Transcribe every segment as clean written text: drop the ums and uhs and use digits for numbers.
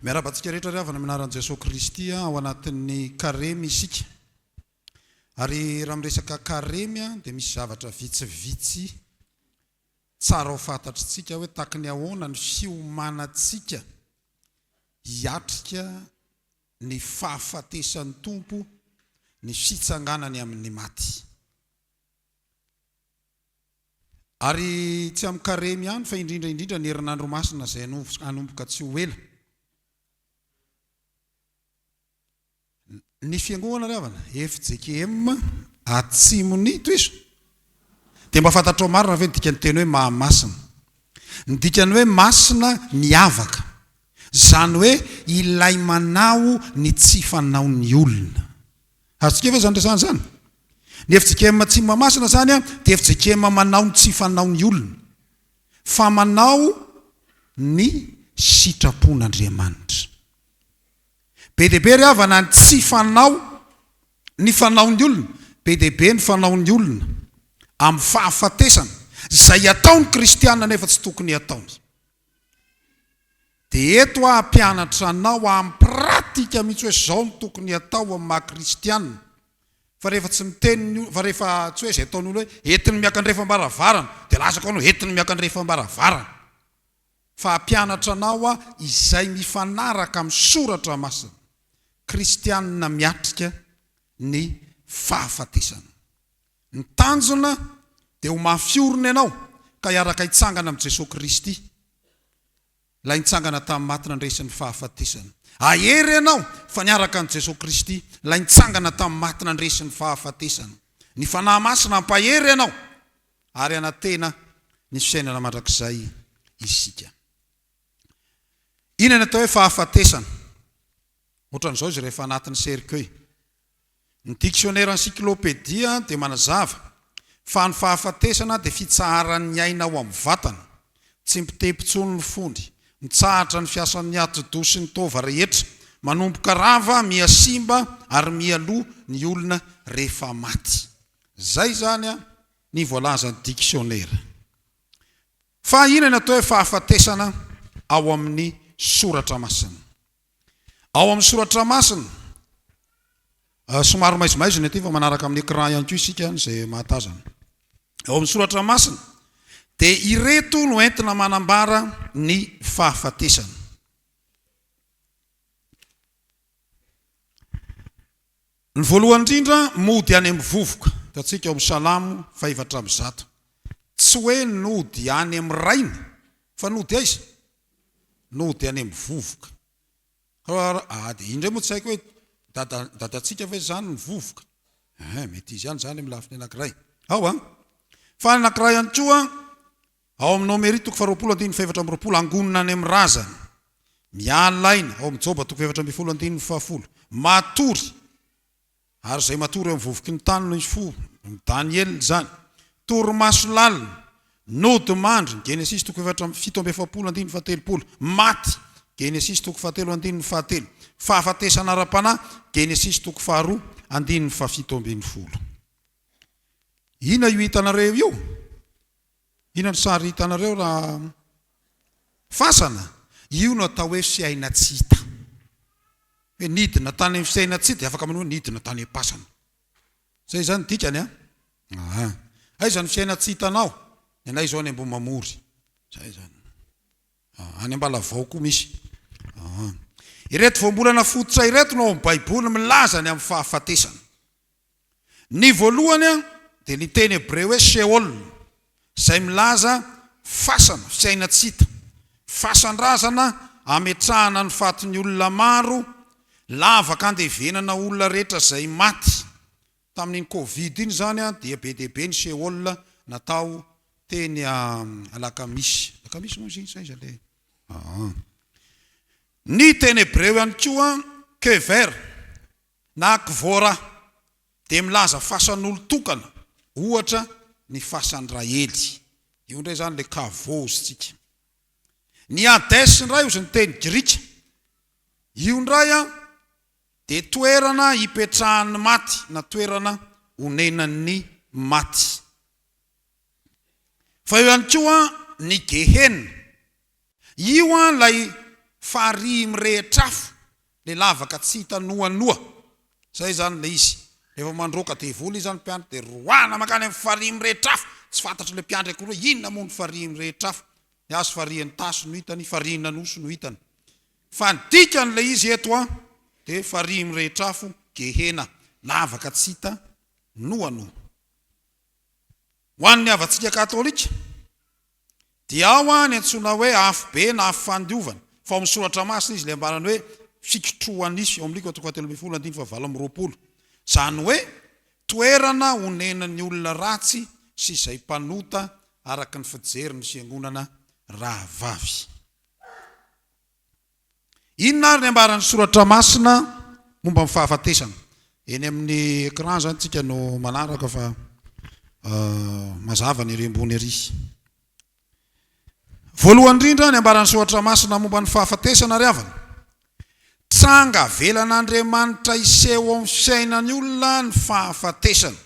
Miarahaba antsika rehetra ry havana amin'ny anaran'i Jesoa Kristy ao anatin'ny karemy isika. Ary raha miresaka karemy dia misy zavatra vitsivitsy tsara ho fantatritsika hoe taky ny ahoana ny fiomanantsika hiatrika ny fahafatesan'ny Tompo, ny fitsanganany amin'ny maty. Ary tsy amin'ny karemy ihany fa indrindra indrindra ny herinandro masina izay hanomboka tsy ho ela. Ny fiangonana ry havana, fjkm Atsimon'ny, tohizo. Dia mba fantatrao marina ve ny dikan'ny teny hoe Mahamasina? Ny dikan'ny hoe masina miavaka. Izany hoe ilay manao ny tsy fanaon'ny olona. Azontsika ve izany resahana izany? Ny fjkm tsy Mahamasina izany dia fjkm manao ny tsy fanaon'ny olona. Fa manao ny sitrapon'Andriamanitra. Be dia be ry havana ny tsy fanao ny fanaon'ny olona, be dia be ny fanaon'ny olona amin'ny fahafatesana, izay ataon'ny kristiana nefa tsy tokony hataony. Dia eto aho hampianatra anao amin'ny pratika mihitsy hoe izao no tokony hatao amin'ny maha kristiana. Fa rehefa tsy miteny ny olona, fa rehefa tsy hoe izay ataon'ny olona hoe entiny miakandrefam-baravarana, dia lazako anao entiny miakandrefam-baravarana. Fa hampianatra anao aho izay mifanaraka amin'ny Soratra Masina. Kristianina miatrika ny fahafatesana. Ny tanjona dia ho mafy orina ianao ka hiaraka hitsangana amin'i Jesoa Kristy, Ilay nitsangana tamin'ny maty nandresy ny fahafatesana. Hahery ianao fa niaraka an'i Jesoa Kristy, Ilay nitsangana tamin'ny maty nandresy ny fahafatesana. Ny Fanahy Masina hampahery ianao. Ary hanantena ny fiainana mandrakizay isika. Inona ny atao hoe fahafatesana? Ohatran'izao izy rehefa anatin'ny cercueil. Ny dictionnaire encyclopédie dia manazava fa ny fahafatesana dia fitsaharan'ny aina ao amin'ny vatana, tsy mpitempo intsony ny fony, mitsahatra ny fiasan'ny atidoha sy ny taova rehetra, manomboka rava, miha simba ary miha lo ny olona rehefa maty. Zay izany ny voalazan'ny diksionera. Fa inona ny atao hoe fahafatesana ao amin'ny Soratra Masina? Ao amin'ny Soratra Masina, somary maizimaizina ity fa manaraka amin'ny écran ihany koa isika izay mahatazana. Ao amin'ny Soratra Masina dia ireto no entina manambara ny fahafatesana. Ny voalohany indrindra, mody any amin'ny vovoka. Hitantsika ao amin'ny Salamo fahefatra 104. Tsy hoe nody any amin'ny rainy, fa nody aiza? Nody any amin'ny vovoka. Ah, dia indray moa tsy haiko hoe dada, dadantsika ve izany ny vovoka? Eh, mety izy ihany izany amin'ny lafiny anankiray. Ao an! Fa ny anankiray ihany koa, Ao amin'ny Nomery toko faharoapolo andininy fahefatra amby 20, angonina any amin'ny razana, miala aina, ao amin'ny Joba toko fahefatra 14 andininy fahafolo, matory, ary izay matory eo amin'ny vovoky ny tany no hifoha, ny Daniela izany, torimaso lalina, nodimandry, Genesisy toko efatra amby 47 andininy fahatelopolo, maty, Genesisy toko fahatelo andininy fahatelo, fahafatesana ara-panahy, Genesisy toko faharoa andininy fahafito 17. Inona io hitanareo io? Inona no sary hitanareo raha fasana? Io no atao hoe fiaina tsy hita. Hoe nidina tany amin'ny fiaina tsy hita dia afaka manao hoe nidina tany am-pasana. Zay izany dikany an. Aha. Aiza ny fiaina tsy hitanao? Ny anay izao any Ambohimamory. Zay izany. Any Ambalavao koa misy. Aha. Ireto voambolana fototra ireto no ao amin'ny Baiboly milaza ny amin'ny fahafatesana. Ny voalohany dia ny teny hebreo hoe sheol, izay milaza fasana, fiaina-tsy hita, fasan-drazana ametrahana ny fatin'ny olona maro, lavaka andevenana olona rehetra izay maty. Tamin'iny covid iny izany dia be dia be ny sheol natao teny Alakamisy. Alakamisy moa izy iny sa aiza ilay? Aa. Ny teny hebreo ihany koa kever. Na Kvorah dia milaza fasan'olon-tokana, ohatra ny fasan'i Rahely. Io indray izany ilay caveau ozintsika. Ny Hades indray ozy ny teny grika. Io indray dia toerana ipetrahan'ny maty na toerana onenan'ny maty. Fa eo ihany koa ny Gehena. Io ilay. Farihy mirehitr'afo, le lavaka tsy hita noanoa. Zay zany le izy. Rehefa mandroaka devoly izy zany mpiandry dia roahana mankany amin'ny farihy mirehitr'afo. Tsy fantatr'ilay mpiandry akory hoe inona moa ny farihy mirehitr'afo. Ny azy farihin'Itasy no hitany, farihin'Anosy no hitany. Fa ny dikan'ilay izy eto an, dia farihy mirehitr'afo, Gehena, lavaka tsy hita noanoa. Ho an'ny havantsika katolika, dia ao ny antsoina hoe afobe na afo fandiovana, fa ao amin'ny Soratra Masina izy ilay ambarany hoe fikitrohan'isy, ao amin'ny Lioka toko fahatelo ambin'ny folo andininy fahavalo amby roapolo. Izany hoe toerana honenan'ny olona ratsy sy izay mpanota araka ny fijerin'ny Fiangonana rahavavy. Inona ary ny ambaran'ny Soratra Masina momba ny fahafatesana? Eny amin'ny écran izany tsika no manaraka fa mazava ny ery ambony ery. Voalohany indrindra ny ambaran'ny Soratra Masina momba ny fahafatesana ry havana. Tranga avelan'Andriamanitra hiseho ao amin'ny fiainan'ny olona ny fahafatesana.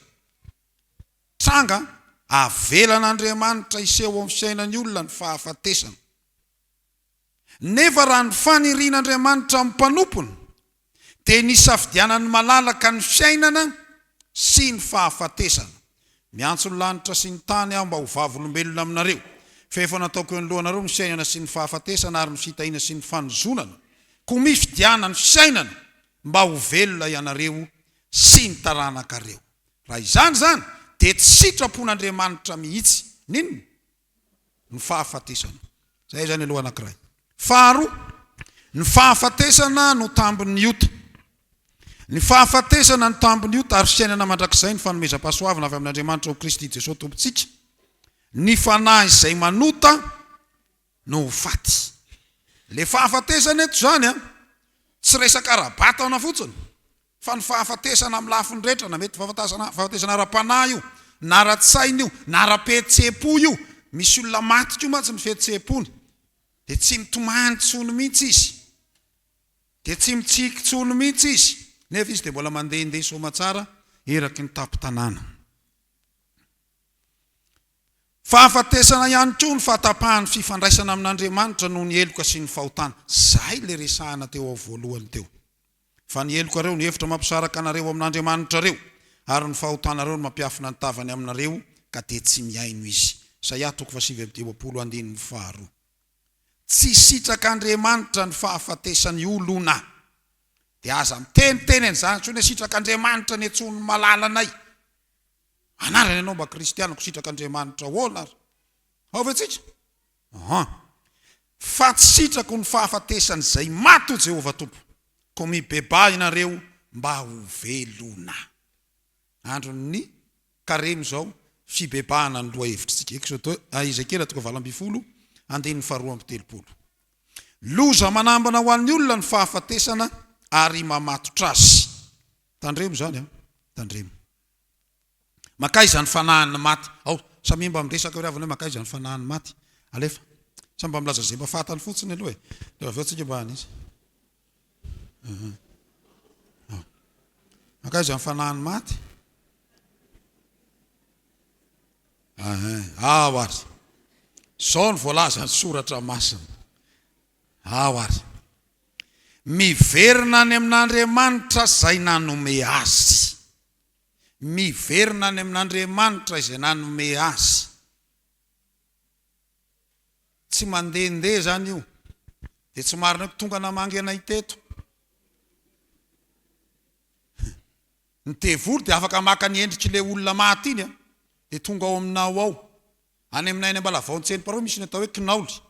Tranga avelan'Andriamanitra hiseho ao amin'ny fiainan'ny olona ny fahafatesana. Nefa raha ny fanirian'Andriamanitra amin'ny mpanompony dia ny hisafidianany malalaka ny fiainana sy ny fahafatesana. Miantso ny lanitra sy ny tany aho mba ho vavolombelona aminareo, fa efa nataoko eo anoloanareo ny fiainana sy ny fahafatesana ary ny fitahiana sy ny fanozonana, koa mifidiana ny fiainana mba ho velona ianareo sy ny taranakareo. Raha izany izany dia tsy sitrapon'Andriamanitra mihitsy. N'inona? Ny fahafatesana. Izay izany aloha anankiray. Faharoa, ny fahafatesana no tambin'ny ota. Ny fahafatesana no tambin'ny ota ary fiainana mandrakizay ny fanomezam-pahasoavana avy amin'Andriamanitra ao Kristy Jesoa Tompontsika. Ny fanahy izay manota no ho faty. Ilay fahafatesana eto izany an, tsy resaka ara-batana fotsiny, fa ny fahafatesana amin'ny lafiny rehetra, na mety fahafatesana, fahafatesana ara-panahy io, na ara-tsaina io, na ara-pihetseham-po io. Misy olona maty koa mantsy ny fihetseham-pony, dia tsy mitomany intsony mihitsy izy, dia tsy mitsiky intsony mihitsy izy, nefa izy dia mbola mandehandeha soamatsara eraky ny tampon-tanàna. Fahafatesana ihany koa ny fahatapahan'ny fifandraisana amin'Andriamanitra noho ny heloka sy ny fahotana. Izay ilay resahana teo ao voalohany teo. Fa ny helokareo no hevitra mampisaraka anareo amin'Andriamanitrareo, ary ny fahotanareo no mampiafina ny tavany aminareo, ka dia tsy mihaino Izy. Isaia toko fahasivy amby dimampolo andininy faharoa. Tsy sitrak'Andriamanitra ny fahafatesan'ny olona. Dia aza miteniteny an'izany intsony hoe sitrak'Andriamanitra ny antsoin'ny malalanay. Anarana ianao mba kristiana ko sitrak'Andriamanitra ahoana ary? Ao ve tsika? Ahan. Fa tsy sitrako ny fahafatesan'izay maty hoy Jehovah Tompo. Koa mibebaha ianareo mba ho velona. Andron'ny karemy izao, fibebahana ny lohahevitritsika. Eksodo, Ezekiela toko 18, andininy faharoa amby telopolo. Loza manambana ho an'ny olona ny fahafatesana ary mamatotra azy. Tandremo izany an! Tandremo. Mankaiza ny fanahin'ny maty? Ao, samia mba miresaka eo ry havana hoe mankaiza ny fanahin'ny maty? Alefa. Samy mba milaza izay mba fantany fotsiny aloha e. Dia avy eo tsika mba hanisa. Ao. Mankaiza ny fanahin'ny maty? Ao ary. Izao no voalazan'ny soratra masina. Ao ary. Miverina any amin'Andriamanitra izay nanome azy. Miverina any amin'Andriamanitra izay nanome azy. Tsy mandehandeha izany io. Dia tsy marina hoe tonga namangy anay teto. Ny devoly dia afaka maka ny endrik'ilay olona maty iny dia tonga ao aminao ao. Any aminay any Ambalavao Antseniparoa misy ny atao hoe kinaoly.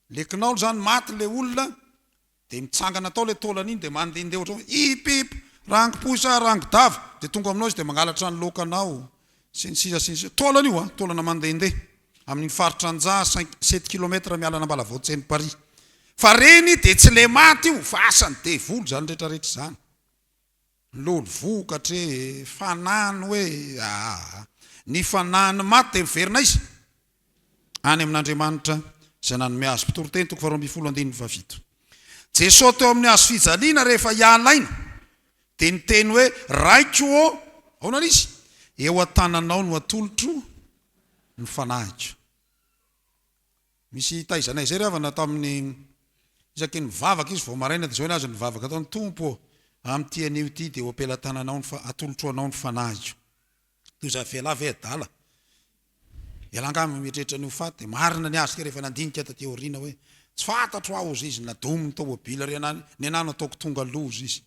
Le kinaoly zany maty le olona de mitsangana tao le taolana iny de mandehandeha ohatran'ny hoe hip hip rangi-poisa rangi-dava de tonga aminao izy de mangalatra ny laokanao sy ny sisa sy ny sisa taolana io a taolana mandehandeha amin'iny faritra Anja cinq sept kilomètre miala an'Ambalavao Tseniparis fa reny de tsy le maty io fa asan'ny devoly zany retraretra zany Lolo vokatra e, fanano e, aa. Ny fanahin'ny maty dia miverina aiza? Any amin'Andriamanitra izay nanome azy. Mpitoriteny toko faharoa ambin'ny folo andininy fahafito. Jesoa teo amin'ny hazo fijaliana rehefa hiala aina dia niteny hoe Raiko ô, ahoana ilay izy? Eo an-tananao no atolotro ny fanahiko. Misy taizanay izay ry havana tamin'ny. Isaky ny mivavaka izy vao maraina dia izao ny azy ny vavaka ataony, Tompo ô, amin'ity anio ity dia eo am-pelatananao ny atolotro anao ny fanahiko. Toy izany f'ialahy ve adala? Ialahy angamba mieritreritra ny ho faty dia marina ny azy kay rehefa nandinika taty aoriana hoe tsy fantatro aho hozy izy nadominy tômôbila ry anah ny anah no ataoko tonga aloha hozy izy.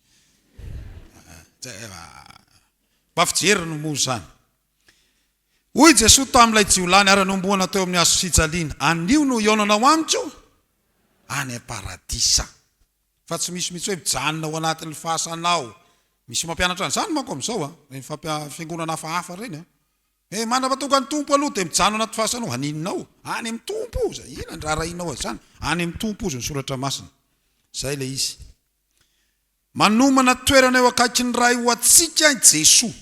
Mba fijeriny moa izany. Hoy Jesoa tamin'ilay jiolahy niara-nohomboana teo amin'ny hazo fijaliana, Anio no hihaonanao amiko any am-paradisa. Fa tsy misy mihitsy hoe mijanona ao anatin'ny fasana ao. Misy mampianatra an'izany manko amin'izao an, ireny fampia- fiangonana hafahafa ireny an. Hoe mandra-pahatonga ny Tompo aloha dia mijanona anaty fasana ao. Haninona ao? Any amin'ny Tompo ozy. Inona ny raharahianao an'izany? Any amin'ny Tompo ozy ny soratra masina. Izay ilay izy. Manomana toerana eo akaikin'ny Ray ho antsika i Jesoa.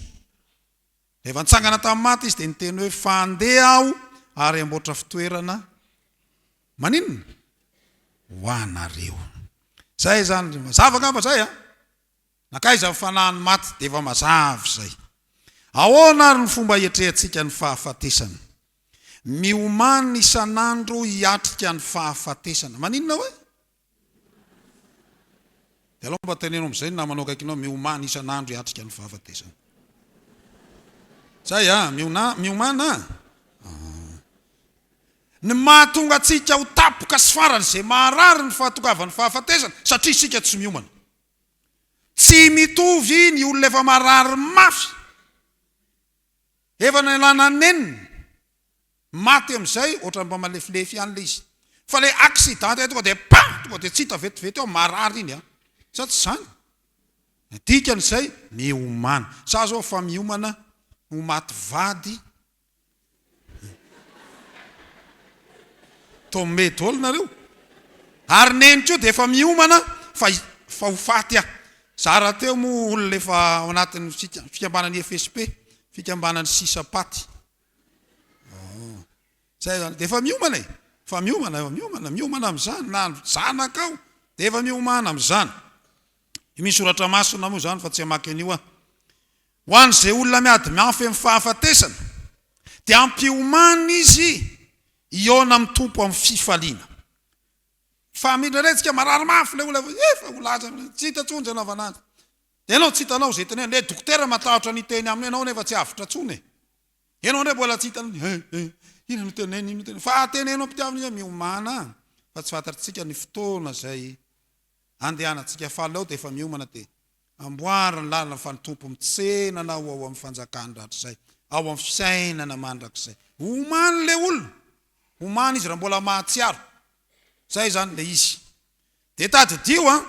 Rehefa nitsangana tamin'ny maty Izy dia niteny hoe, Fa handeha Aho ary hamboatra fitoerana maninona? Ho anareo. Izay izany, mazava angamba izay an! Nankaiza ny fanahin'ny maty dia efa mazava izay. Ahoana ary ny fomba hiatrehantsika ny fahafatesana? Miomàna isan'andro hiatrika ny fahafatesana. Maninona hoe? Dia alao mba teneno amin'izay ny namanao akaikinao, miomàna isan'andro hiatrika ny fahafatesana. Zay a, miona, miomàna a. Ny mahatonga antsika ho tapoka sy farany izay maharary ny fahatongavan'ny fahafatesana satria isika tsy miomana. Tsy mitovy ny olona efa marary mafy, efa nialana nenina, maty amin'izay, ohatran'ny mba malefilefy ihany ilay izy. Fa ilay accident ilay tonga dia pa! Tonga dia tsy hita vetivety eo, marary iny an! Sa tsy izany? Ny dikan'izay, miomàna. Za zao efa miomana ho maty vady Tomé daholo nareo. Ary neny koa dia efa miomana fa fa ho faty aho. Za rahateo moa olona efa ao anatin'ny fikambanan'ny FSP, fikambanan'ny sisa paty. Zay zany dia efa miomana e. Efa miomana, efa miomana, miomana amin'izany na ny zanakao dia efa miomana amin'izany. Misy soratra masina moa izany fa tsy hamaky an'io aho. Ho an'izay olona miady mafy amin'ny fahafatesana, dia ampiomanina izy hihaona amin'ny Tompo amin'ny fifaliana. Fa indraindray tsika marary mafy ilay olona, efa ho lasa, tsy hita intsony izay anaovana azy. Dia ianao tsy hitanao izay tenenina, ilay dokotera matahotra ny hiteny aminy ianao nefa tsy avotra intsony e. Ianao indray mbola tsy hitanao, eh, eh, inona no teneniny, inona no teneniny. Fa teneno am-pitiavana izy hoe miomàna, fa tsy fantatritsika ny fotoana izay andehanantsika faly ao dia efa miomana dia Amboary ny lalana fa ny Tompo mitsena anao ao amin'ny fanjakany rahatrizay, ao amin'ny fiainana mandrakizay. Omany ilay olona, omany izy raha mbola mahatsiaro. Izay izany ilay izy. Dia tadidio an,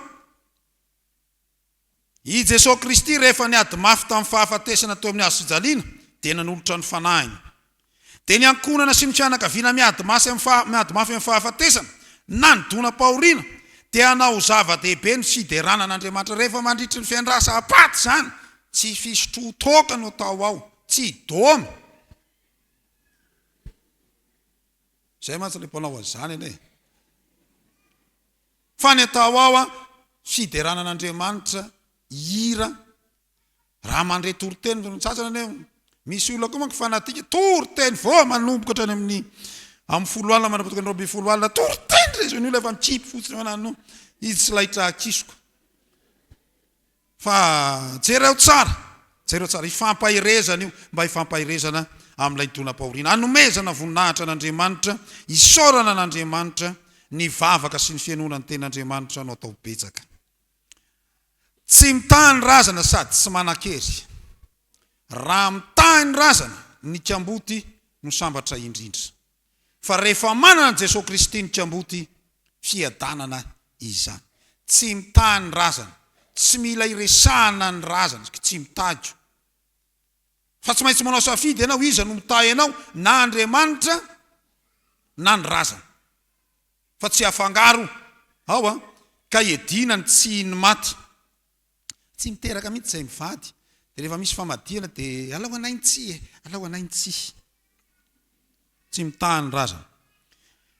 i Jesoa Kristy rehefa niady mafy tamin'ny fahafatesana teo amin'ny hazo fijaliana dia nanolotra ny fanahiny. Dia ny ankohonana sy ny fianakaviana miady masy amin'ny faha, miady mafy amin'ny fahafatesana na ny donam-pahoriana dia hanao ho zava-dehibe ny fiderana an'Andriamanitra rehefa mandritry ny fiandrasam-paty izany. Tsy fisotroan-toaka no atao ao, tsy dôma. Izay mantsy ilay mpanao an'izany anie e. Fa ny atao ao an, fiderana an'Andriamanitra, hira, Raha mandre toriteny ny sasany anie, misy olona koa manko fanatika, toriteny vao manomboka hatrany amin'ny amin'ny folo alina mandra-pahatonga ny 12 alina, toriteny re zao, ny olona efa mikipy fotsiny eo anano, izy tsy laitra kisoka. Fa jereo tsara, jereo tsara, ifampaherezana io, mba hifampaherezana amin'ilay donam-pahoriana, hanomezana voninahitra an'Andriamanitra, isaorana an'Andriamanitra, ny vavaka sy ny fihainoana ny tenin'Andriamanitra no atao betsaka. Tsy mitahy ny razana sady tsy manan-kery. Raha mitahy ny razana, ny kamboty no sambatra indrindra. Fa rehefa manana an'i Jesoa Kristy ny kamboty, fiadanana izany. Tsy mitahy ny razana, tsy mila iresahana ny razana, tsy mitahy ko. Fa tsy maintsy manao safidy ianao, iza no mitahy anao, na Andriamanitra na ny razana. Fa tsy afangaro ao an! Ka iadiana ny tsy ny maty. Tsy miteraka mihitsy izay mivady. Dia rehefa misy famadihana dia alao anay ny tsia e! Alao anay ny tsia. Tsy mitaha ny razana.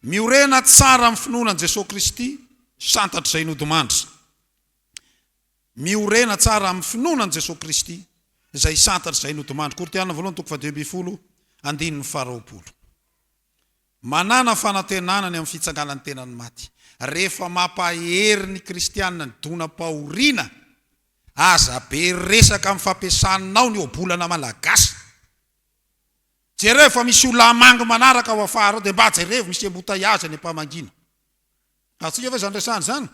Miorena tsara amin'ny finoana an'i Jesoa Kristy, santatr'izay nodimandry. Miorena tsara amin'ny finoana an'i Jesoa Kristy, izay santatr'izay nodimandry. Korintiana voalohany toko faha-15, andininy faha-20. Manàna fanantenana ny amin'ny fitsanganan'ny tenan'ny maty. Rehefa mampahery ny kristiana ny donam-pahoriana, aza be resaka amin'ny fampiasanao ny ohabolana malagasy. Jereo fa misy olona hamangy manaraka ao afara ao dia mba jerevo misy embouteillage any am-pamangiana. Azontsika ve izany resahana izany?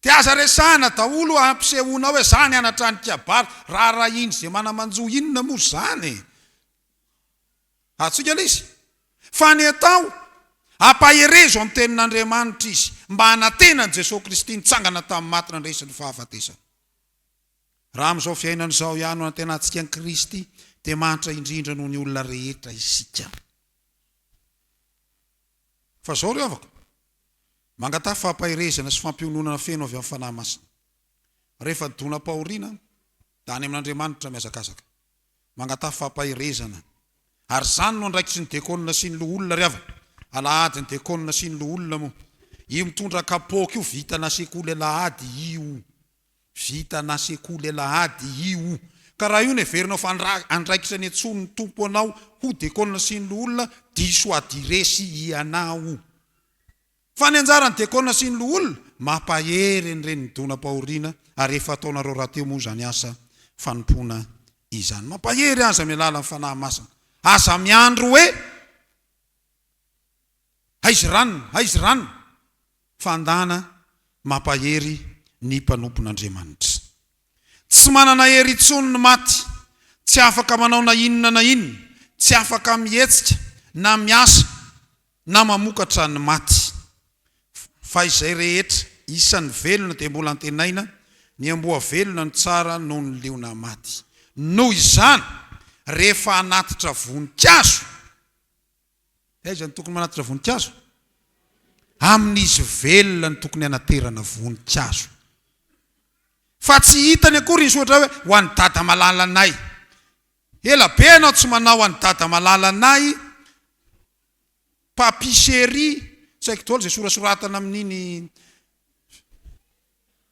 Dia aza resahana daholo hampisehoana hoe za nianatra any kabary, raharahian'izay izay mana-manjo inona moa izany e? Azontsika ilay izy? Fa ny atao, ampaherezo amin'ny tenin'Andriamanitra izy mba hanantena an'i Jesoa Kristy nitsangana tamin'ny maty nandresy ny fahafatesana. Raha amin'izao fiainana izao ihany no anantenantsika an'i Kristy dia mahantra indrindra noho ny olona rehetra isika. Fa izao ry havako, mangataha fampaherezana sy fampiononana feno avy amin'ny Fanahy Masina. Rehefa donam-pahoriana, dia any amin'Andriamanitra mihazakazaka. Mangataha fampaherezana. Ary izany no andraikitry ny dekônina sy ny loholona ry havana. Alahady ny dekônina sy ny loholona moa. Io mitondra kapoaka io vitana sekoly alahady io. Vitana sekoly alahady io. Ka raha io no heverinao fa andraikitra niantsoan'ny Tompo anao ho dekôna sy ny loholona, diso adiresy ianao. Fa ny anjaran'ny dekôna sy ny loholona, mampahery an'ireny nidonam-pahoriana ary efa ataonareo rahateo moa izany asa fanompoana izany. Mampahery aza amin'ny alalan'ny Fanahy Masina. Aza miandry hoe aiza ranona, aiza ranona. Fandana mampahery ny mpanompon'Andriamanitra. Tsy manana hery intsony ny maty, tsy afaka manao na inona na inona, tsy afaka mihetsika na miasa na mamokatra ny maty. Fa izay rehetra isan'ny velona dia mbola antenaina, ny amboa velona no tsara noho ny liona maty. Noho izany, rehefa hanatitra voninkazo, Aiza no tokony manatitra voninkazo? Amin'izy velona no tokony hanaterana voninkazo. Fa tsy hitany akory ny soratra hoe ho an'i dada malalanay. Ela be ianao tsy manao an'i dada malalanay, papi chéri, tsy haiko daholo izay sorasoratana amin'iny.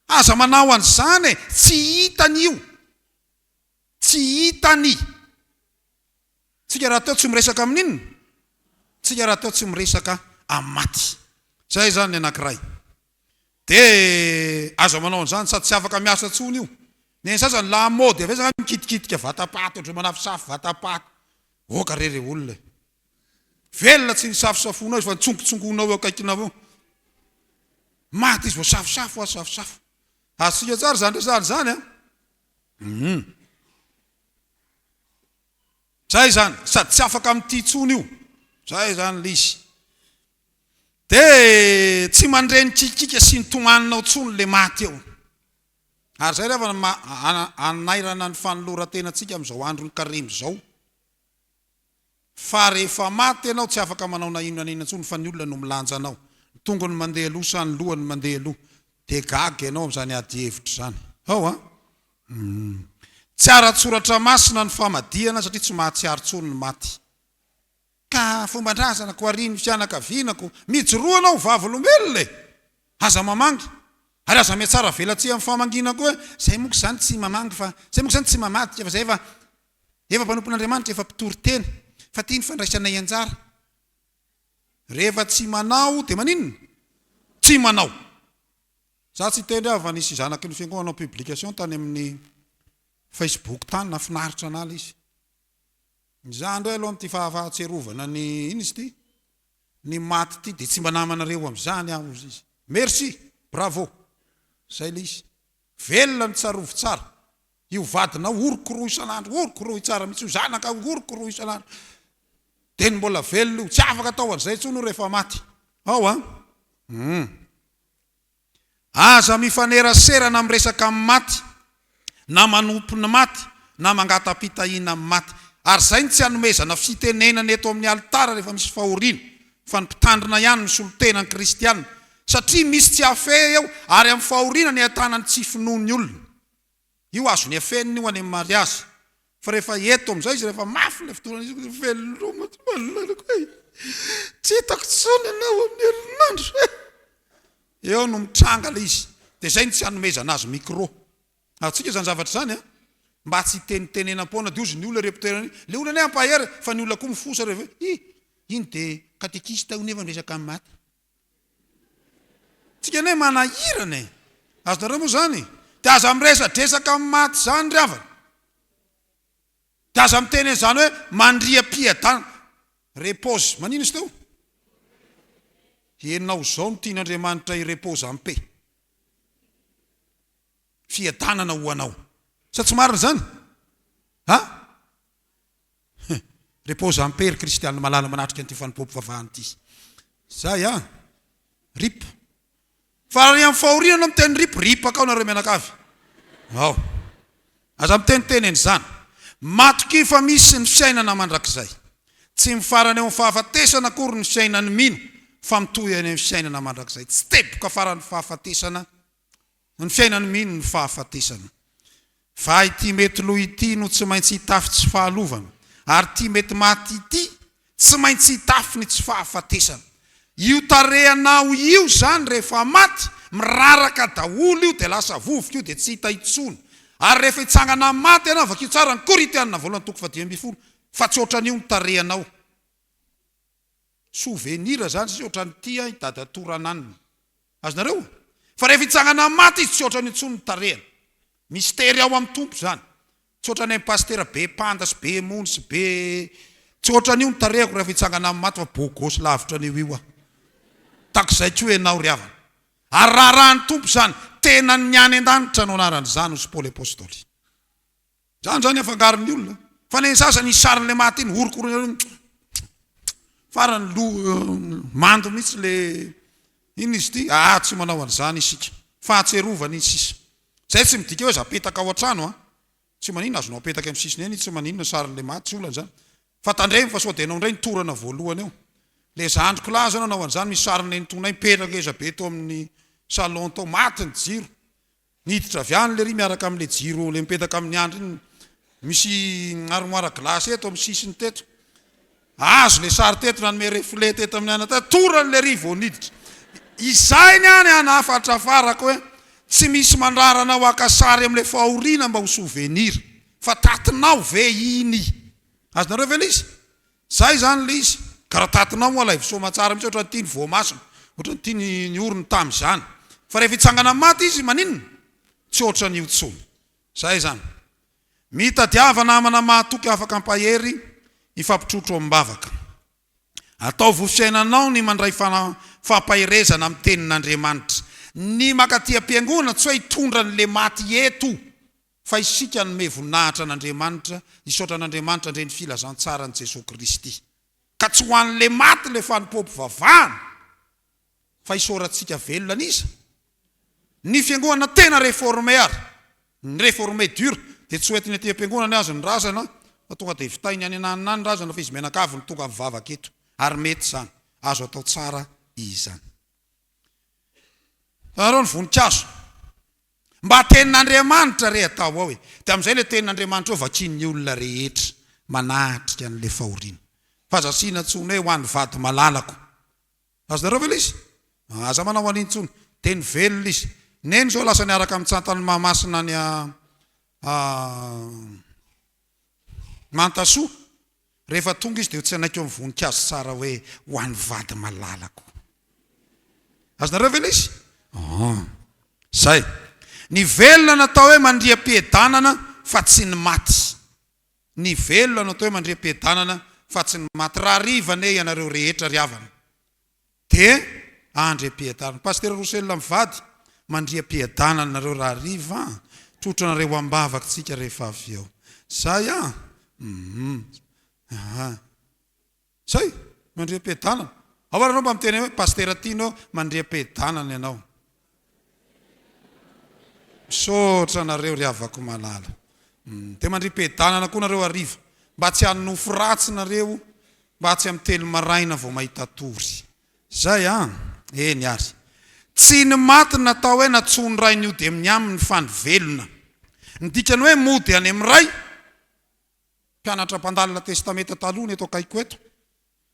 Aza manao an'izany e, tsy hitany io. Tsy hitany. Tsika rahateo tsy miresaka amin'inona? Tsika rahateo tsy miresaka amin'ny maty. Zay izany ny anankiray. Dia aza manao an'izany sady tsy afaka miasa intsony io. Ny an'ny sasany lamaody avy aiza nga mikitikitika vatapaty ohatran'ny manafosafo vatapaty. Oka re re olona e. Velona tsy nisafosafoanao izy fa nitsongotsongonao eo akaikinao eo. Maty izy vao safosafo aho safosafo. Azontsika tsara izany resahana izany an. Hum. Zay izany, sady tsy afaka mitia intsony io. Zay izany ilay izy. Dia tsy mandre ny kikiaka sy ny tomaninao intsony ilay maty eo. Ary izay ry havana no maha hanairana ny fanoloran-tenantsika amin'izao andron'ny karemy izao. Fa rehefa maty ianao tsy afaka manao na inona na inona intsony fa ny olona no milanja anao. Ny tongony mandeha aloha sa ny lohany mandeha aloha? Dia gaga ianao amin'izany adihevitra izany. Ao an! Humm. Tsy ara-tsoratra masina ny famadihana satria tsy mahatsiaro intsony ny maty. Ka fomban-drazana ko arian'ny fianakaviana ko mijoroa anao ho vavolombelona e! Aza mamangy. Ary aza mihatsara velatsihy amin'ny famangiana koa hoe zay monko izany tsy mamangy fa zay monko izany tsy mamadika fa zay efa efa mpanompon'Andriamanitra efa mpitory teny fa ty ny fandraisanay anjara. Rehefa tsy manao dia maninona? Tsy manao. Za tsy hitendry aho fa nisy zanaky ny fiangonana nanao publication tany amin'ny Facebook tany nahafinaritra anah ilay izy. Izaho indray aloha amin'ity fahatsiarovana ny inona izy ity? Ny maty ity dia tsy mba namanareo amin'izany aho hozy izy. Merci! Bravo! Zay ilay izy. Velona ny tsarovy tsara. Io vadinao orokoroy isan'andro, orokoroy tsara mihitsy, io zanakao orokoroy isan'andro. Dia ny mbola velona io, tsy afaka atao an'izay intsony io rehefa maty. Ao an! Hum. Aza mifanerasera na miresaka amin'ny maty, na manompo ny maty, na mangata-pitahiana amin'ny maty. Ary izay no tsy anomezana fitenenana eto amin'ny alitara rehefa misy fahoriana, fa ny mpitandrina ihany misolo tena ny kristiana, satria misy tsy hafehy eo, ary amin'ny fahoriana ny ahitana ny tsy finoan'ny olona. Io azony afenina io any amin'ny mariazy. Fa rehefa eto amin'izay izy, rehefa mafy ilay fotoana izy, veloma tsy malalako e! Tsy hitako intsony ianao amin'ny herinandro e! Eo no mitranga ilay izy. Dia izay no tsy anomezana azy micro. Azontsika izany zavatra izany an! Mba tsy hitenitenenam-poana. Dia hozy ny olona ry mpitoerana iny, ilay olona anie hampahery, fa ny olona koa mifosa rehefa hoe, ih! Iny dia katekista io nefa miresaka amin'ny maty. Tsika anie manahirana e! Azonareo moa izany? Dia aza miresadresaka amin'ny maty izany ry havana. Dia aza miteny an'izany hoe mandriam-piadanana. Repose. Manina izy teo? Ianao izao no tian'Andriamanitra hi-repose en paix. Fiadanana ho anao. Sa tsy marina izany? Ha? Repose en paix ry kristiana malala manatrika an'ity fanompoam-pivavahana ity. Zay an! Rip. Fa ary amin'ny fahoriana anao miteny rip, ripaka ao nareo mianakavy. Ao. Aza miteniteny an'izany. Matokia fa misy ny fiainana mandrakizay. Tsy mifarana eo amin'ny fahafatesana akory ny fiainan'ny mino fa mitohy any amin'ny fiainana mandrakizay. Tsy teboka faran'ny fahafatesana Ny fiainan'ny mino ny fahafatesana. Fa ity mety lo ity no tsy maintsy hitafy tsy fahalovana, ary ity mety maty ity tsy maintsy hitafy ny tsy fahafatesana. Io tarehinao io izany rehefa maty, miraraka daholo io dia lasa vovoka io dia tsy hita intsony. Ary rehefa hitsangana amin'ny maty ianao, vakio tsara ny Korintianina voalohany toko fahadimy ambin'ny folo, fa tsy ohatran'io ny tarehinao. Souvenir zany sisa ohatran'ity an i dadatoa Rananina. Azonareo? Fa rehefa hitsangana amin'ny maty izy tsy ohatrany intsony ny tarehiny. Mistery ao amin'ny Tompo izany. Tsy ohatran'ny an'i Pasitera be panda sy be mony sy be tsy ohatran'io ny tarehiko rehefa hitsangana amin'ny maty fa beau gosse lavitra an'io io aho. Takizay koa ianao ry havana. Ary raharahan'ny Tompo izany. Tenan'ny any an-danitra no anaran'izany hoy Paoly Apostoly. Zany zany afangaron'ny olona. Fa ny sasany iny sarin'ilay maty iny horokorony farany lo mando mihitsy le inona izy ity? Ah tsy manao an'izany isika. Fahatsiarovana iny sisa. Zay tsy midika hoe aza apetaka ao an-trano an. Tsy maninona azonao apetaka amin'ny sisiny eny tsy maninona sarin'ilay maty tsy olana izany. Fa tandremo fa sao dia ianao indray ny torana voalohany eo. Le zandriko lahy zao nanao an'izany misy sarin'ny nenitoanay mipetraka ngeza be teo amin'ny salon tao maty ny jiro. Niditra avy any lery miaraka amin'ilay jiro ilay mipetaka amin'ny andry iny, misy armoire glace eto amin'ny sisiny teto. Azo ilay sary teto nanome reflet teto amin'ny ana teto, torany lery vao niditra. Izay ny any an hafatra farako hoe tsy misy mandrara anao haka sary amin'ilay fahoriana mba ho souvenir fa tatinao ve iny? Azonareo ve ilay izy? Zay zany le izy, ka raha tatinao moa alaivo soamatsara mihitsy ohatran'ny ity ny voamasina, ohatran'ny ity ny ny orony tamin'izany. Fa rehefa hitsangana amin'ny maty izy maninona? Tsy ohatran'io intsony. Zay zany. Mitadiava namana mahatoky afaka hampahery, hifampitrotro amim-bavaka. Ataovy ho fiainanao ny mandray fampaherezana amin'ny tenin'Andriamanitra. Ny mankaty am-piangonana tsy hoe hitondra an'le maty eto. Fa isika hanome voninahitra an'Andriamanitra, hisaotra an'Andriamanitra handre ny filazantsaran'i Jesoa Kristy. Ka tsy ho an'ilay maty ilay fanompoam-pivavahana, fa isaorantsika velona an'iza? Ny fiangonana tena réformé ary, ny réformé dur, dia tsy hoentiny aty am-piangonana azy ny razana, fa tonga dia vitainy any ananona any ny razana, fa izy mianakavy no tonga mivavaka eto. Ary mety izany, azo atao tsara izany. Hitanareo ny voninkazo. Mba tenin'Andriamanitra re atao ao e! Dia amin'izay ilay tenin'Andriamanitra eo vakian'ny olona rehetra manatrika an'ilay fahoriana. Fa aza asiana intsony hoe ho an'ny vady malalako. Azonareo ve ilay izy? Aza manao an'iny intsony. Teny velona izy. Neny izao lasa niaraka amin'ny tsantan'i Mahamasina any Mantasoa. Rehefa tonga izy dia ho tsy hanaiky eo amin'ny voninkazo tsara hoe ho an'ny vady malalako. Azonareo ve ilay izy? Aa. Izay. Ny velona natao hoe mandriam-piadanana fa tsy ny maty. Ny velona natao hoe mandriam-piadanana fa tsy ny maty. Raha hariva anie ianareo rehetra ry havana. Dia andriam-piadanana. Pasitera Roussel mivady, mandriam-piadanana nareo rahariva an! Trotra anareo am-bavaka tsika rehefa avy eo. Zay an! Hum. Aa. Zay! Mandriam-piadanana. Ao ary ianao mba miteny hoe Pasitera Tino mandriam-piadanana ianao. Misaotra anareo ry havako malala. Dia mandriam-piadanana koa nareo hariva. Mba tsy hanonofy ratsy nareo, mba tsy amin'ny telo maraina vao mahita tory. Zay an! Eny ary. Tsy ny maty natao hoe natsoin'ny Rainy hody amin'ny aminy fa ny velona. Ny dikany hoe mody any amin'ny Ray, mpianatra mpandalina Testamenta Taloha ny eto akaikiko eto,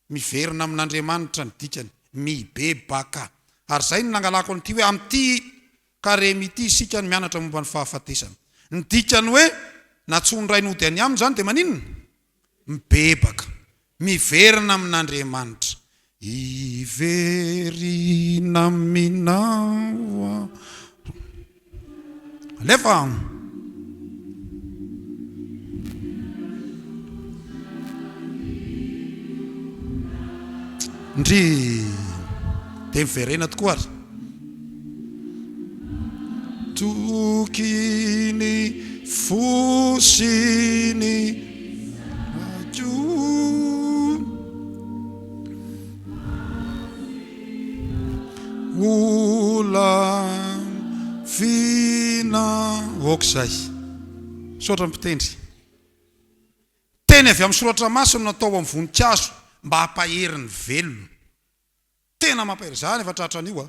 Miverina amin'Andriamanitra ny dikany. Mibebaka. Ary izay no nangalako an'ity hoe amin'ity karemy ity isika no mianatra momba ny fahafatesana. Ny dikany hoe nantsoin'ny Ray nody any aminy izany dia maninona? Mibebaka. Miverina amin'Andriamanitra. Hiverina aminao aho. Alefa. Ndry. Dia miverena tokoa ary. Toky ny fo sy ny aiko. Olavina. Ok izay. Misaotra mpitendry. Teny avy amin'ny soratra masina no natao amin'ny voninkazo mba hampahery ny velona. Tena mampahery. Za efa tratran'io a.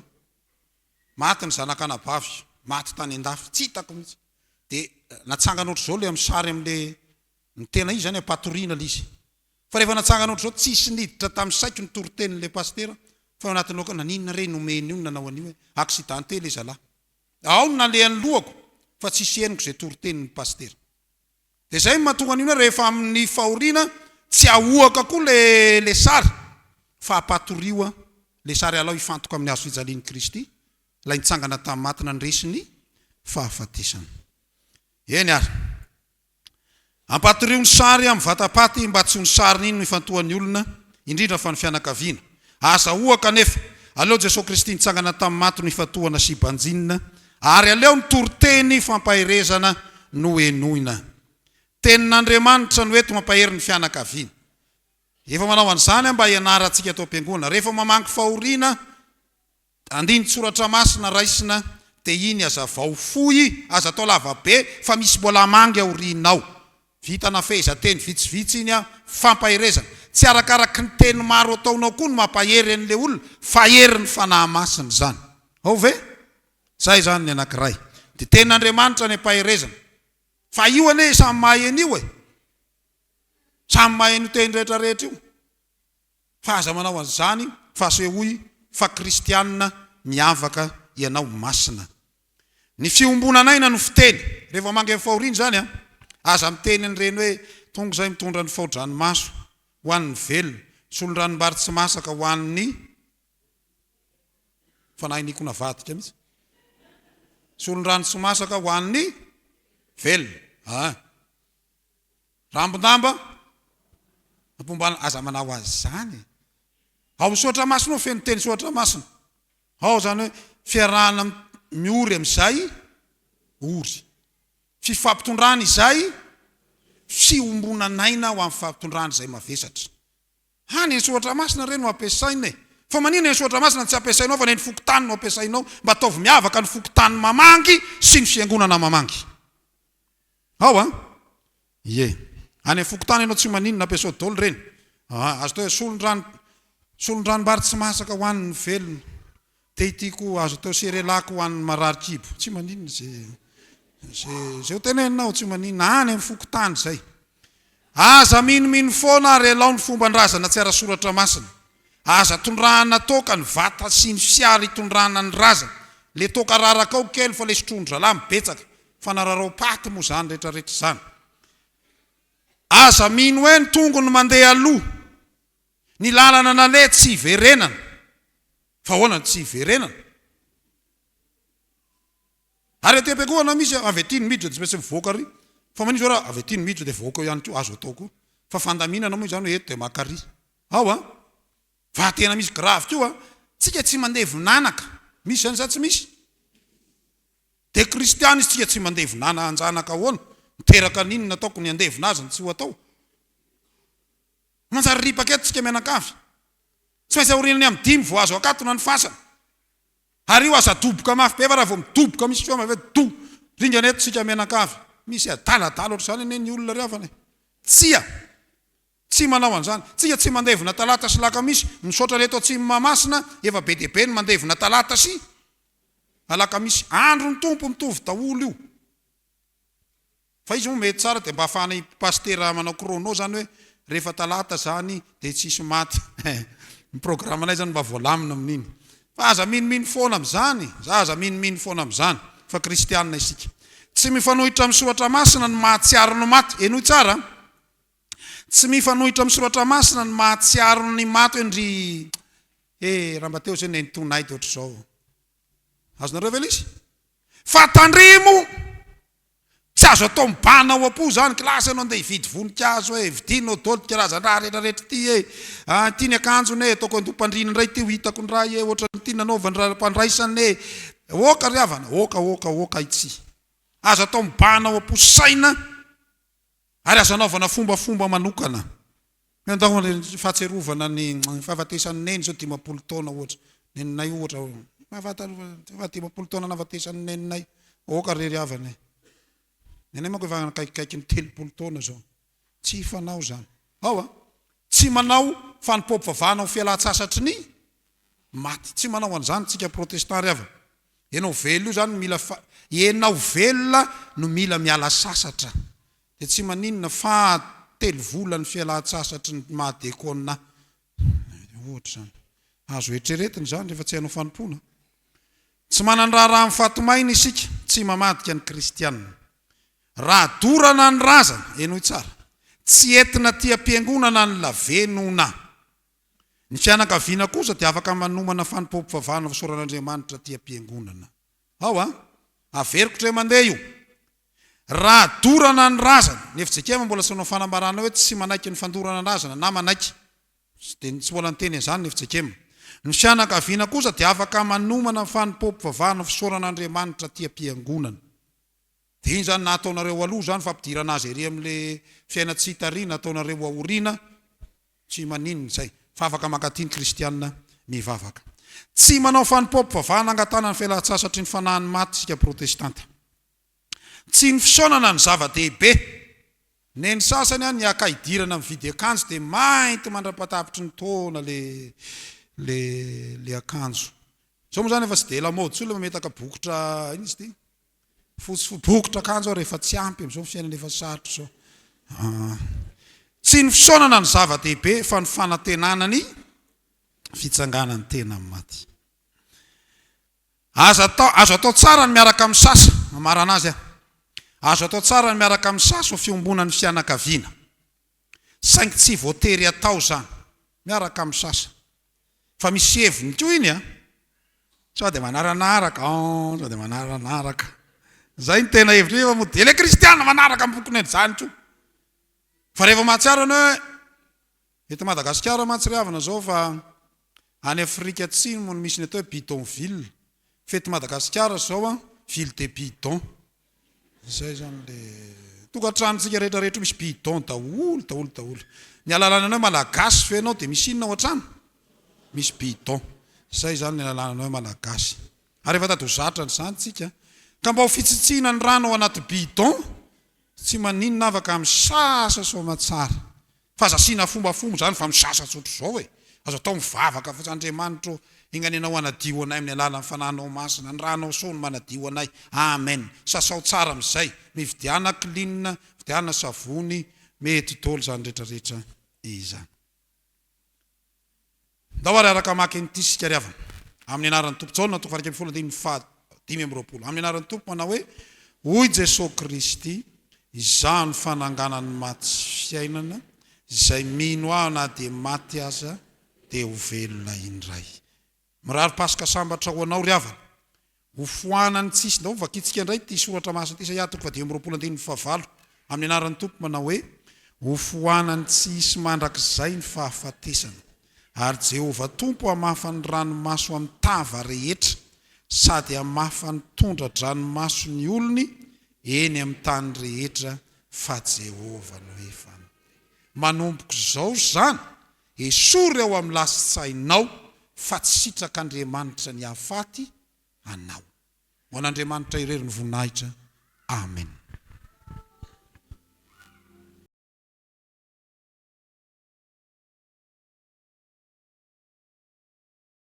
Maty ny zanak'anabavy, maty tany an-dafy, tsy hitako mihitsy. Dia natsangana ohatr'izao ilay amin'ny sary amin'ilay, ny tena izy izany ampatoriana ilay izy. Fa rehefa natsangana ohatr'izao, tsisy niditra tamin'ny saiko ny toritenin'ilay pasitera, fa ao anatin'ny lohako, naninona re nomeny io no nanao an'io e, accidenté ilay zalahy. Ao no nalehan'ny lohako, fa tsisy henoko izay toritenin'ny pasitera. Dia izay no mahatonga an'io hoe rehefa amin'ny fahoriana, tsy ahoaka koa le le sary, fa ampatorio an, le sary alao hifantoka amin'ny hazo fijalian'i Kristy, ilay nitsangana tamin'ny maty nandresy ny fahafatesana. Eny ary. Ampatorio ny sary amin'ny vata-paty mba tsy ho ny sarin'iny no ifantohan'ny olona, indrindra fa ny fianakaviana. Aza ohaka anefa, aleo Jesoa Kristy nitsangana tamin'ny maty no ifantohana sy banjinina, ary aleo ny toriteny fampaherezana no henoina. Tenin'Andriamanitra no eto mampahery ny fianakaviana. Efa manao an'izany aho mba hianarantsika ato am-piangonana. Rehefa mamangy fahoriana, Andinin-tsoratra masina raisina dia iny azavao fohy, aza atao lava be fa misy mbola hamangy aoriana ao. Vitana fehezanteny vitsivitsy iny an, fampaherezana. Tsy arakaraky ny teny maro ataonao koa no mampahery an'ilay olona fa herin'ny Fanahy Masina izany. Ao ve? Zay izany ny anankiray. Dia tenin'Andriamanitra ny ampaherezana. Fa io anie samy mahay an'io e! Samy mahay an'io teny rehetra rehetra io. Fa aza manao an'izany fa asehoy fa kristianina miavaka ianao masina. Ny fiombonan'aina no fiteny. Rehefa mangy amin'ny fahoriana izany an, aza miteny an'ireny hoe tonga izay mitondra ny fao-dranomaso ho an'ny velona, solon-dranombary tsy masaka ho an'ny fanahy niko navadika mihitsy. Solon-drano tsy masaka ho an'ny velona. Ah. Rambondamba, ampomba aza manao azy izany e. Ao amin'ny soratra masina ao feno teny soratra masina. Ao izany hoe fiarahana miory amin'izay ory. Fifampitondrana izay fiombonan'aina ho amin'ny fampitondrana izay mavesatra. Any ny soratra masina re no ampiasaina e. Fa maninona ny soratra masina no tsy ampiasainao fa ny an'ny fokontany no ampiasainao? Mba ataovy miavaka ny fokontany mamangy sy ny fiangonana mamangy. Ao an! Ie. Any amin'ny fokontany ianao tsy maninona, ampiasao daholo ireny. Aa, azo atao hoe solon-drano, solon-dranombary tsy masaka ho an'ny velona. Dia ity koa azo atao cerelac ho an'ny marary kibo. Tsy maninona izay, izay, izay ho teneninao, tsy maninona. Any amin'ny fokontany izay. Aza minomino foana ary alao ny fomban-drazana tsy ara-soratra masina. Aza tondrahana toaka ny vata sy ny fiara itondrana ny razana. Le toaka raraka ao kely fa le sotroin-dry zalahy mibetsaka. Fanararaom-paty moa izany rehetra rehetra izany. Aza mino hoe ny tongony mandeha aloha. Ny lalana naleha tsy hiverenana. Fa ahoana no tsy hiverenana? Ary aty am-piangonana misy avy aty ny miditra dia tsy maintsy mivoaka ary. Fa maninona izao raha avy aty ny miditra dia voaka eo ihany koa? Azo atao koa. Fa fandaminana moa izany hoe eto dia maka ary. Ao an! Fa tena misy grave koa an! Tsika tsy mandevin'anaka. Misy izany sa tsy misy? Dia kristiana izy tsika tsy mandevina anjanaka ahoana? Miteraka an'inona ataoko ny handevina azy no tsy ho atao? Manjary ripaka eto tsika mianakavy. Tsy maintsy aorian'ny amin'ny dimy vao azo akatona ny fasana. Ary io aza adoboka mafy be fa raha vao midoboka misy feo mafy hoe do! Ringana eto tsika mianakavy. Misy adaladala ohatr'izany anie ny olona ry havana e! Tsia! Tsy manao an'izany. Tsika tsy mandevina talata sy lakamisy. Misaotra reto atsimo Mahamasina, efa be dia be ny mandevina talata sy alakamisy. Andron'ny Tompo mitovy daholo io. Fa izy moa mety tsara dia mba afahan'i Pasitera manao chrono zany hoe rehefa talata zany dia tsisy maty. Ny programme-nay zany mba voalamina amin'iny. Fa aza minomino foana amin'izany, za aza minomino foana amin'izany fa kristianina isika. Tsy mifanohitra amin'ny soratra masina ny mahatsiaro ny maty. Henoy tsara an. Tsy mifanohitra amin'ny soratra masina ny mahatsiaro ny maty hoe ndry. He, raha mba teo izay nenitoanay dia ohatr'izao. Azonareo ve ilay izy? Fa tandremo! Tsy azo atao mibahana ao am-po izany, kilasy ianao andeha hividy voninkazo e, vidinao daholo ity karazan-draha rehetra rehetra ity e, ah, ity ny akanjony e, ataoko an-doham-pandriana indray ity ho hitako indray e, ohatran'ity nanaovany raha-pandraisana e. Oka ry havana, oka, oka, oka ity. Aza atao mibahana ao am-po saina ary aza anaovana fombafomba manokana. Andao ny fahatsiarovana ny fahafatesan'i Neny izao 50 taona ohatra. Neninay ohatra efa 50 taona nahafatesan'i Neninay. Aoka re ry havana e. Nenay manko efa akaikikaiky ny 30 taona izao. Tsy fanao izany. Ao a. Tsy manao fanompoam-pivavahana ho fialan-tsasatry ny maty. Tsy manao an'izany tsika protestant ry havana. Ianao velona io izany no mila fa ianao velona no mila miala sasatra. Dia tsy maninona fa telo volan'ny fialan-tsasatry ny maha dekona ohatra izany. Azo eritreretina izany rehefa tsy hanao fanompoana. Tsy manan-draharaha amin'ny faty maina isika, tsy mamadika ny kristiana. Raha dorana ny razana, henoy tsara, tsy entina aty am-piangonana ny lavenona. Ny fianakaviana kosa dia afaka manomana fanompoam-pivavahana fisaoran'Andriamanitra aty am-piangonana. Ao an! Averiko indray mandeha io. Raha dorana ny razana, ny fjkm mbola tsy nanao fanambarana hoe tsy manaiky ny fandorana ny razana na manaiky. Dia tsy mbola niteny an'izany ny fjkm. Ny fianakaviana kosa dia afaka manomana fanompoam-pivavahana fisaorana Andriamanitra aty am-piangonana. Dia iny izany na ataonareo aloha izany fampidirana azy ery amin'ilay fiaina tsy hita ary na ataonareo aoriana, tsy maninona izay. Fa afaka mankaty ny kristiana mivavaka. Tsy manao fanompoam-pivavahana angatahana ny fialan-tsasatry ny fanahin'ny maty isika protestanta. Tsy ny fisaonana no zava-dehibe. Neny sasany an, ny haka hidirana mividy akanjo dia mainty mandra-patapitry ny taona le le le akanjo. Zao moa zany efa tsy dia lamaody intsony le mametaka bokotra inona izy ity? Fotsy bokotra akanjo ary efa tsy ampy amin'izao ny fiainana efa sarotra izao. Ah. Tsy ny fisaonana no zava-dehibe fa ny fanantenana ny fitsanganan'ny tena amin'ny maty. Aza atao, azo atao tsara ny miaraka misasa, mamarana azy aho. Azo atao tsara ny miaraka misasa ho fiombonan'ny fianakaviana. Saingy tsy voatery atao izany. Miaraka misasa. Fa misy heviny koa iny an. Sao dia manaranaraka an, sao dia manaranaraka. Izay no tena hevitra io fa moa dia ilay kristiana manaraka amin'ny bokin'ny izany koa. Fa rehefa mahatsiaro ianao hoe Eto Madagasikara mantsy ry havana zao fa any Afrika Atsimo no misy ny atao hoe bidonville. Fa eto Madagasikara zao an, ville de bidon. Zay zany le tokantranontsika rehetra rehetra io misy bidon daholo daholo daholo. Ny ahalalana anao hoe Malagasy ve ianao dia misy inona ao an-trano? Misy bidon. Zay zany ny ahalalana anao hoe Malagasy. Ary efa tady ho zatra an'izany tsika. Ka mba ho fitsitsiana ny rano ao anaty bidon, tsy maninona afaka misasa soamatsara. Fa aza asiana fombafomba izany fa misasa tsotr'izao e! Azo atao mivavaka fotsiny, Andriamanitra ô, enga anie Ianao hanadio anay amin'ny alalan'ny Fanahinao Masina, ny Rànao soa no manadio anay. Amen! Sasao tsara amin'izay, mividiana klin, mividiana savony, mety daholo izany rehetra rehetra izany. Ndao ary araka hamaky an'ity isika ry havana. Amin'ny anaran'ny Tompo. Jaona toko faha-11 andininy faha-25. Amin'ny anaran'ny Tompo manao hoe, Hoy Jesoa Kristy, Izaho no fananganan'ny maty sy fiainana, izay mino Ahy na dia maty aza dia ho velona indray. Mirary Paska sambatra ho anao ry havana. Ho foanan'ny tsisy. Ndao vakintsika indray ity soratra masina ity, Isaia toko fahadimy amby roapolo andininy fahavalo, amin'ny anaran'ny Tompo manao hoe, Ho foanan'ny tsy hisy mandrakizay ny fahafatesana, ary Jehovah Tompo hamafa ny ranomaso amin'ny tava rehetra, sady hamafa ny tondra-dranomaso ny olony eny amin'ny tany rehetra, fa Jehovah no efa niteny. Manomboka izao izany, Esory ao amin'ny lasin-tsainao fa tsy sitrak'Andriamanitra ny hahafaty anao. Ho an'Andriamanitra irery ny voninahitra. Amen.